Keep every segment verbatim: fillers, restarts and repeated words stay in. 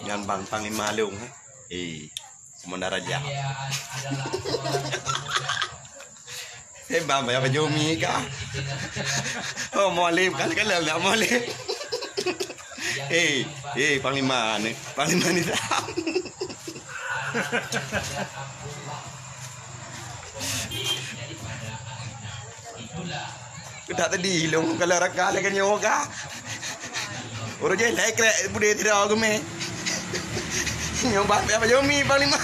Nyan bang Panglima Along, eh. Eh, Komandan Raja. Eh, bang, banyak baju mi kah? Oh, Mualem, kali-kali nak Mualem. Eh, eh, Panglima ni, Panglima ni. Keudak tadi lôn kalau raka lagèe nyoe ka. Ureueng jih lhèe krek budé sidroe geumè. Nyoe bah payah pajoh mi Panglima.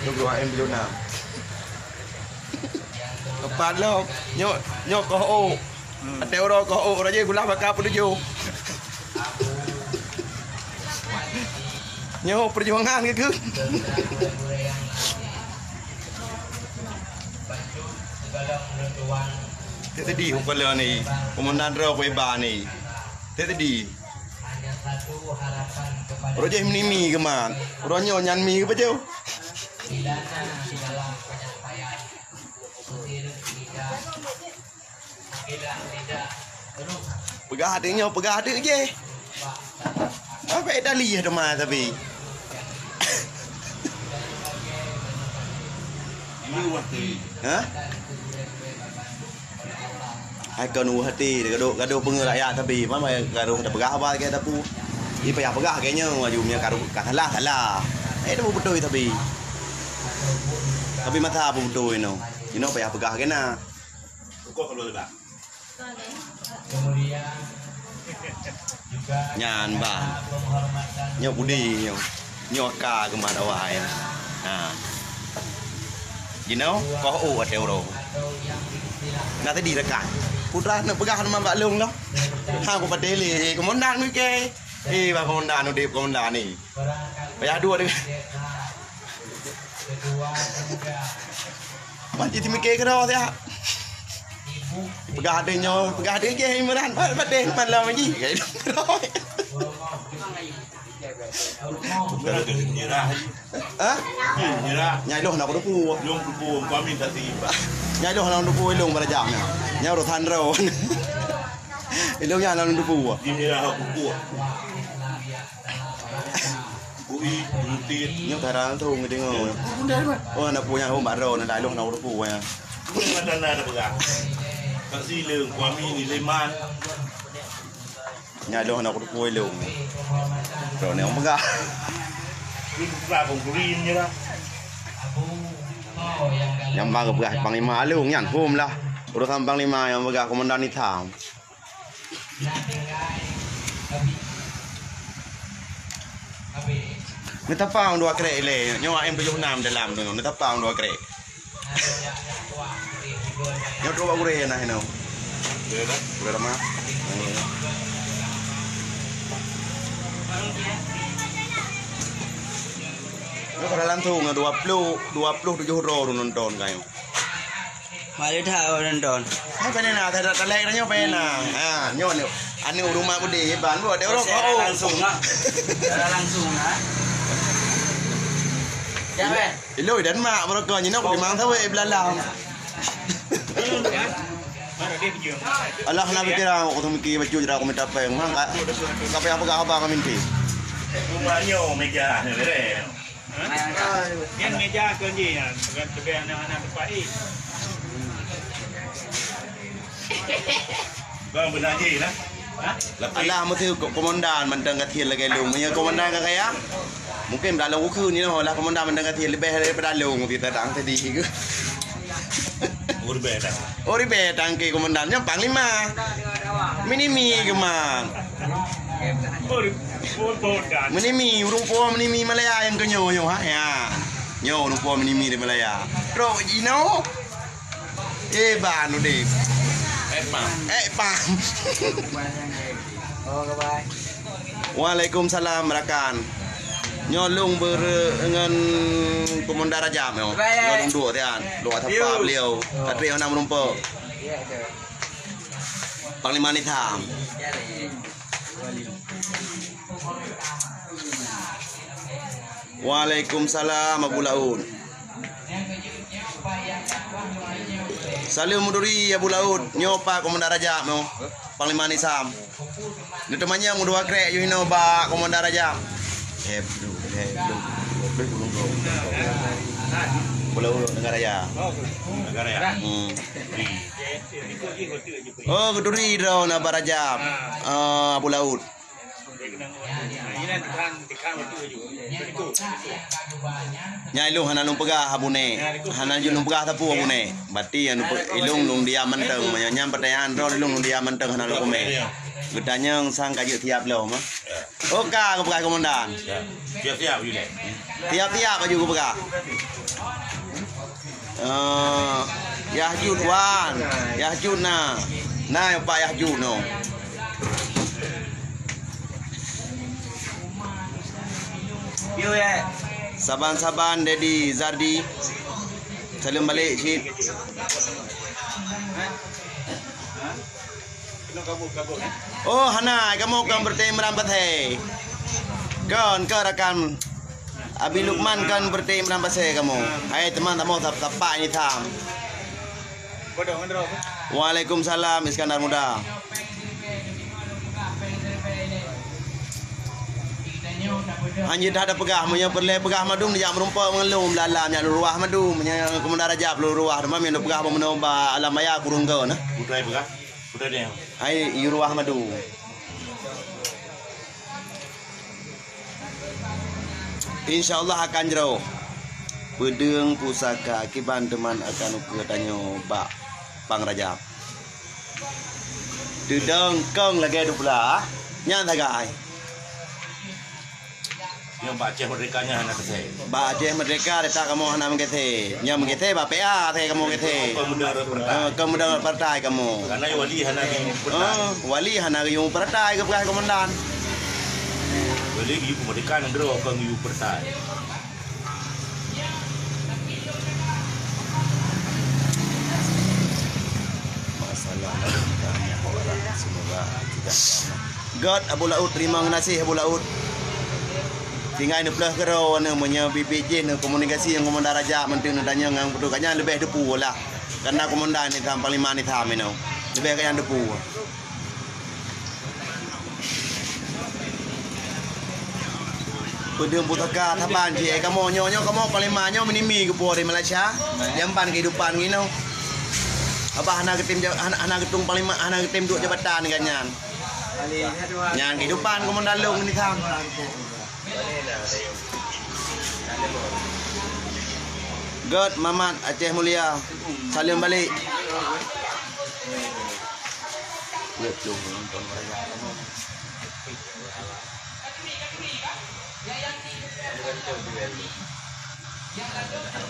Dua puluh M dua puluh enam. Tepat lom. Nyoe, nyoe koh ôk. Hmm. Até uroe koh ôk raja gula baka peutujoh. Nyoe perjuangan ke keu. Tadi upala ni, komandan droe kuiba ni. Tadi. Roh jih menimi keuman. Roh nyoe nyan mi ke pajoh. Peugah até nyoe, peugah até jih. Apa Itali ya teuma tapi. Ha? Hai kon u hati gadoh gadoh peungeut rakyat tapi mana gadoh ada peugah apa ke tapu. Di payah peugah ke nyoe aju mia karu ka salah salah. Eh tu beutôi tapi. Tapi masa apa beutôi no. Inoe payah peugah ke na. Nyan bah. Nyoe budi nyoe. Nyoe ka geumat awai. Ha. Jinoe koh u até uroe. Na tadi rekan. Putra nak peugah nama bak lông dah. Ha ku patéh lé komandan ke. Eh bah komandan udép komandan ni. Payah dua dengan. Mati teumiké keudroe siat. Peugah até nyoe, peugah até kèe Imran, pat-, patéh Imran lom jih. Ha? Nyai loh nak kuduku. Nyai loh nak kuduku ilung barajam nyan. Nyai urusan droe. Ilung nyan nak kuduku. Ui, nyoe ka langsung geudeungoe. Oh, na peue nyang hom baroe na lalu na ruku ya. Mata na ada peugah. Kat Sileng, Kuami, Leman. Nya loh na ruku ilung. Droe ni peugah. Ini buka kongkurin je lah. Nyang bang peugah Panglima Along nyan hom lah. Urusan Panglima nyang peugah Komandan Itam. Neutapang dua krek ilèe. Nyoe M tujoh enam dalam tu. Neutapang dua krek. Nyoe tu bak gurèe nah inoe. Gurèe dah. Gurèe dah mah. Nyoe pada langsung dua puluh, dua puluh tujoh droe nonton kayu. Malah dah orang don. Hai pena na, tak tak lek nyoe pena. Ha, nyoe ni. Anu rumah gede ban buat dia orang Saya kau. Langsung ah. Saya langsung ah. Ya, Ben. Iloi dan mak berokok ni nak memang tahu eh belalang. Alah nak pikir aku tu mikir baju je aku minta peng. Mang ka. Tapi apa kah abang minta? Rumah nyoe meja ni, beren. Nyan meja kon jih nyan, bukan teubiet aneuk-aneuk teumpat jih. Bang beuna jih lah. Ha? Alah meusti ko-, komandan mantong ka thiel lagèe lôn. Meunyoe komandan ka kaya, mungkin bak lôn ukeue ni noh lah komandan mantong ka thiel leubeh daripada lôn meusti tatang tadi. Oh, ribet dah. Oh, ribet tangke komandan nyoe panglima. Minimi keuman. Minimi, ureueng po minimi Malaya nyang keunyoe nyoe ha. Ya. Nyoe ureueng po minimi di Malaya. Trok jinoe. Eh, ban udép. Eh, pam. Eh, pam. Oh, goodbye. Waalaikumsalam rakan. Nyoe lôn beureueng ngon Komandan Rajab nyoe. Nyoe lôn duek tian. Luwah sapa beliau. Katri nang meureumpok. Panglima Nizam. Waalaikumsalam Abu Laut. Saleuem meuduri Abu Laut. Nyoe pa Komandan Rajab nyoe. Panglima Nizam. Neuteumanyong dua krek yoh inoe bak Komandan Rajab. Hebdu, hebdu. Hebdu ulôn go. Bola ulôn Negara Raya. Negara Raya. Hmm. Oh, geuturi droe na bak Rajab. Ah, Abu Laut. Nyan ilôn hana lôn peugah Abu Nè. Hana jeuet lôn peugah sapeue Abu Nè. Berarti nyang lôn pe-, ilôn lôn diam mantong. Meunyoe nyan pertanyaan droe ilôn lôn diam mantong hana lôn komen. Geutanyong sang ka jeuet siap lom, ha? Oh, ka geupeugah komandan. Siap-siap, Yulek. Siap-siap baju geupeugah. Eh, Yah Jud wan. Yah Jud na. Na Pak Yah Jud no. Saban-saban Dedi Zardi. Saleuem balek cit. Oh, hana, kamoe kon bertemu Imran Pasé. Kon, kon rakan Abi Lukman kon bertemu Imran Pasé kamoe. Hai teman, kamoe sap-, sapa ini tam. Waalaikumsalam Iskandar Muda. Hanjeuet that peugah, meunyoe peureulée peugah mandum, jak meurumpok ngon lôn, beulalam, jak lôn ruah mandum, meunyoe Komandan Rajab lôn ruah, teuma meunyoe peugah bak meunoe bak alam maya kureueng kon, nah. Putai peugah? Putai dia. Hai, yue ruah mandum. Insya Allah akan jroh. Peudeueng pusaka kiban teuma akan ukeue tanyoe bak Pang Rajab. Teudong kong lagée dubla, nyan sagai. Nyoe bak Aceh Merdeka nyan hana teusé. Bak Aceh Merdeka letak kamoe hana meugeusé. Nyan meugeusé bak P A teusé kamoe geusé. Kong muda rot partai. Eh, kong muda rot partai kamoe. Karena wali hana geuyue partai. Eh, wali hana geuyue partai geupeugah komandan. Wali geuyue kemerdekaan droe kong geuyue partai. Masalah semoga tidak. Göt Abu Laut, terima kasih Abu Laut. Tinggai neupleuh keudroe neuh meunyoe bibit jih neuh komunikasi ngon Komandan Raja mantong neutanyong ngon beutôi ka nyan leubeh teupeue lah. Karena komandan ni tham panglima ni tham inoe. Leubeh ka nyan teupeue. Peudeueng pusaka saban cit, eh, kamoe nyoe, nyoe kamoe panglima nyoe meunimi geupuwoe di Malaysia. Jamban kehidupan geunoe. Abah hana geutem ja-, hana, hana geutung panglima, hana geutem duek jabatan geuh nyan. Nyan kehidupan komandan lôn ni tham. Göt Mamat Aceh Mulia. Saleuem balek.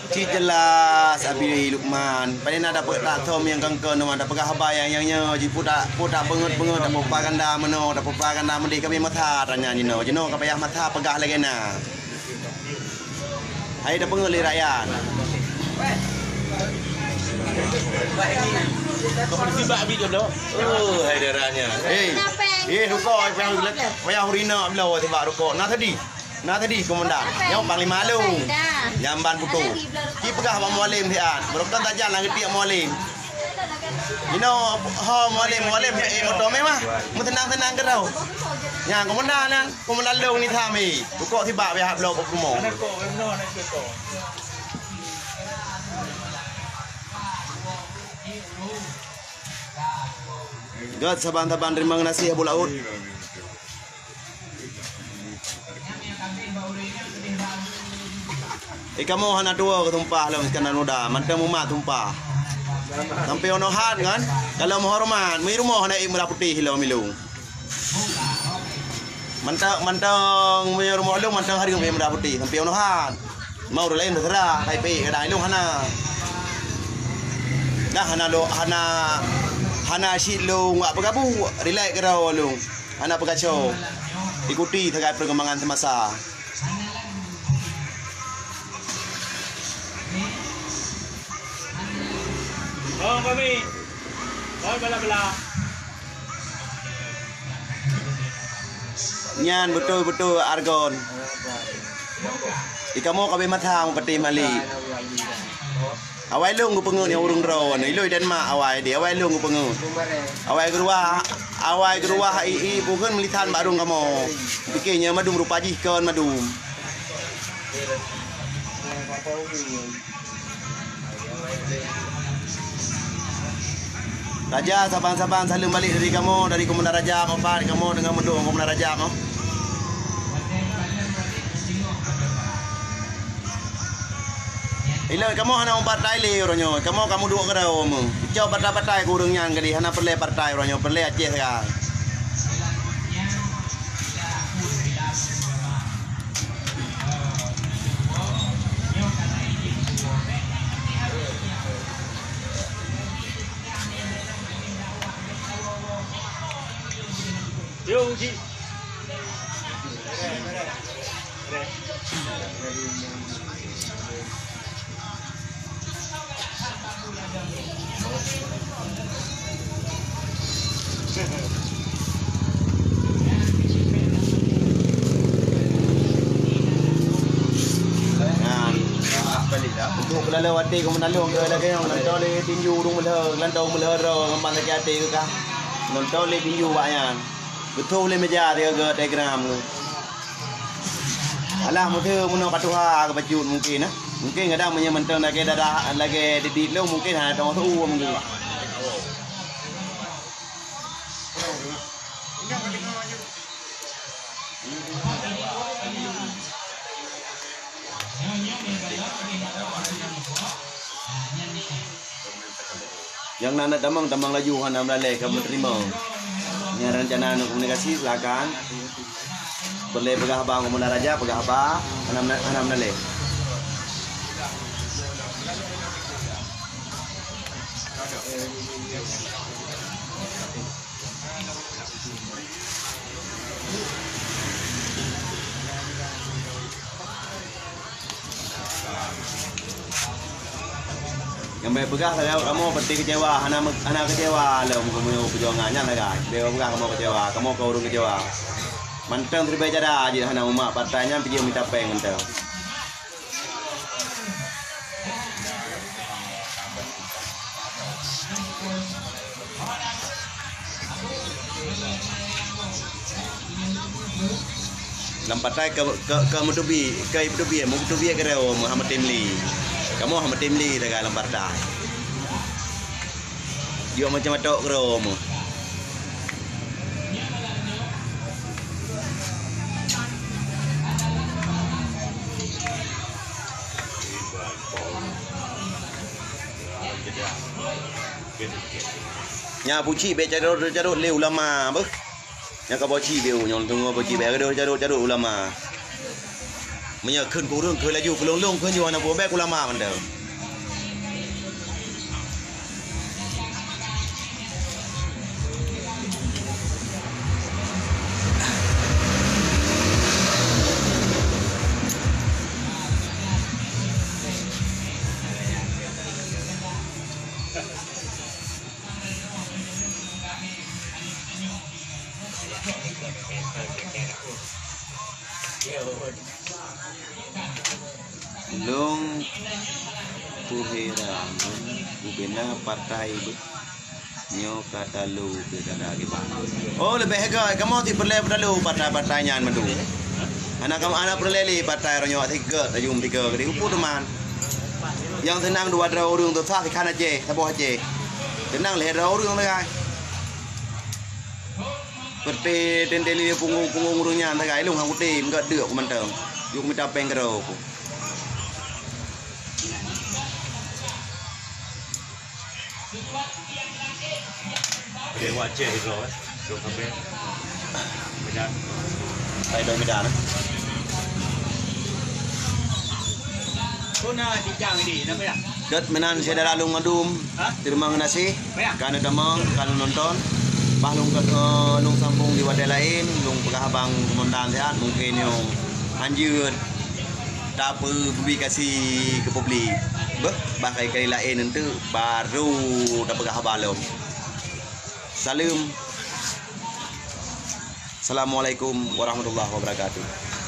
Cit jeulaih Abi Lukman, pane na dapeuet tatom nyang kangkon teuma tapeugah haba nyang, nyang nyoe, jipeue ta-, peue tapeungeut-peungeut, tapropaganda meunoe, tapropaganda meudeh, kami meusa tanya jinoe. Jinoe ka payah meusa peugah lagée na. Hai tapeungeut lé rakyat. Kau boleh sibak Abi jodoh. Oh, hai darahnya. Eh, eh, rukok payah, payah urina bloe sibak rukok. Na tadi. Na tadi komandan. Nyang panglima lôn. Jamban putoh. Ci peugah bak Mualem siat. Beurokon tajak lam geutiek Mualem. Inoe ho Mualem, Mualem, eh, moto mewah. Meuseunang-seunang keudroe. Nyang komandan nyan, komandan lôn ni tham, eh. Rukok sibak payah bloe bak rumoh. Göt saban-saban terima kasih Abu Laut. Eh, kamoe hana tuwoe keu tumpah lom Iskandar Muda, mantong mumat tumpah. Sampoe unoe hat kan, kalau meuhoreumat, meu rumoh hana ék meulah putéh lom ilong. Mantong, mantong meu rumoh lôn, mantong hareuem ék meulah putéh, sampoe unoe hat. Mau ureueng laén teuseurah, hai pih kadang ilong hana. Dah hana lo, hana, hana cit lôn wak peugabuk, rilek keudroe lôn. Hana peukaco. Ikuti sagai perkembangan semasa. Oh, kami. Oh, bala-bala. Nyan beutôi-beutôi Argon. Di kamoe ka abéh masa meupatéh Malik. Awai lôn geupeungeut nyang ureueng droe nyoe. Ilôi dan mak awai di, awai lôn geupeungeut. Awai geuruwah. Awai geuruwah i, i, bukon meulisan bak rhueng kamoe. Pike nyoe mandum rupa jih kon mandum. Raja, saban-saban saleuem balek dari kamoe, dari Komandan Raja, meupat kamoe deungon meuduek Komandan Raja, mo. Ilôn kamoe hana meupartai lé uroe nyoe. Kamoe ka meuduek keudroe meuh. Cok partai-partai keu ureueng nyan keudeh, hana peureulée partai uroe nyoe, peureulée Aceh sagai. Nyan, untuk peulalu watée keu meunaleueng keu lagée nyoe, ngon tole tinju ureueng meulhö, geulantong meulhö droe, ngon ban sakét até keu kah. Ngon tole tinju bak nyan. Beutôi lé meja tiga Telegram. Alah, meuteumeunoe ka tuha geubacut mungken, eh. Mungken kadang meunyoe mantong lagée dadah, lagée didik lôn mungken hana teu'oh seu'u mungken. Nyang na aneuk tamong, tamong laju hana meulalée ka meuteurimong. Nyang rencana aneuk komunikasi, silakan. Peureulée peugah haba ngon Komandan Raja, peugah haba, hana meulalée, hana meulalée. Nyang bèk peugah sagai kamoe pasti keucewa, hana me-, hana keucewa lom kamoe peujuangan nyan sagai. Bèk peugah kamoe keucewa, kamoe ka ureueng keucewa. Mantong siribèe cara jih hana umat partai nyan pih jeuet mita péng mantong. Lam partai ka, ka, ka meuteubiet, ka meuteubiet, meuteubiet keudroe, meuhama tem li. Kamoe hama tem li taga lam partai. Jok macam atok keudroe meuh. Nyan pucik bèk carôt-carôt lé ulama beuh. Nyan ka boci bèk u, nyoe teungoh boci bèk, adoh carôt-carôt ulama. Meunyoe kheun keu ureueng, kheun laju, keu lôn-lôn, kheun ju hana peue bèk ulama mantong. Lôn peuhira ngon bubena partai beuh nyoe ka talo pilkada kiban. Oh, leubeh gèt kamoe ti peureulèe peutalo partai-partai nyan mandum. Hana kam-, hana peureulèe lé partai uroe nyoe sigèt tajum tiga keu di upu teuma. Nyang seunang dua droe ureueng teuh sah sikhan Aceh, saboh Aceh. Seunang lhèe droe ureueng sagai. Peureté teuntèe lé punggong-punggong ureueng nyan sagai, lôn hana kutem, gèt deuk ku mantong. Yuk mita péng keudroe ku. Oke, wajah itu, eh. Dok sampai Medan. Hai, dok Medan. Kona di jang ini, kenapa ya? Dot meunan syedara lôn mandum. Hah? Terima kasih. Apa ya? Ka neutamong, ka neunonton. Bah lôn, eh, lôn sambung di watèe laén, lôn peugah haba ngon Komandan siat, mungken nyoe hanjeuet tapeupublikasi keu publik. Beuh, bah kali-kali laén eunteuk baru tapeugah haba lom. Saleuem. Assalamualaikum warahmatullahi wabarakatuh.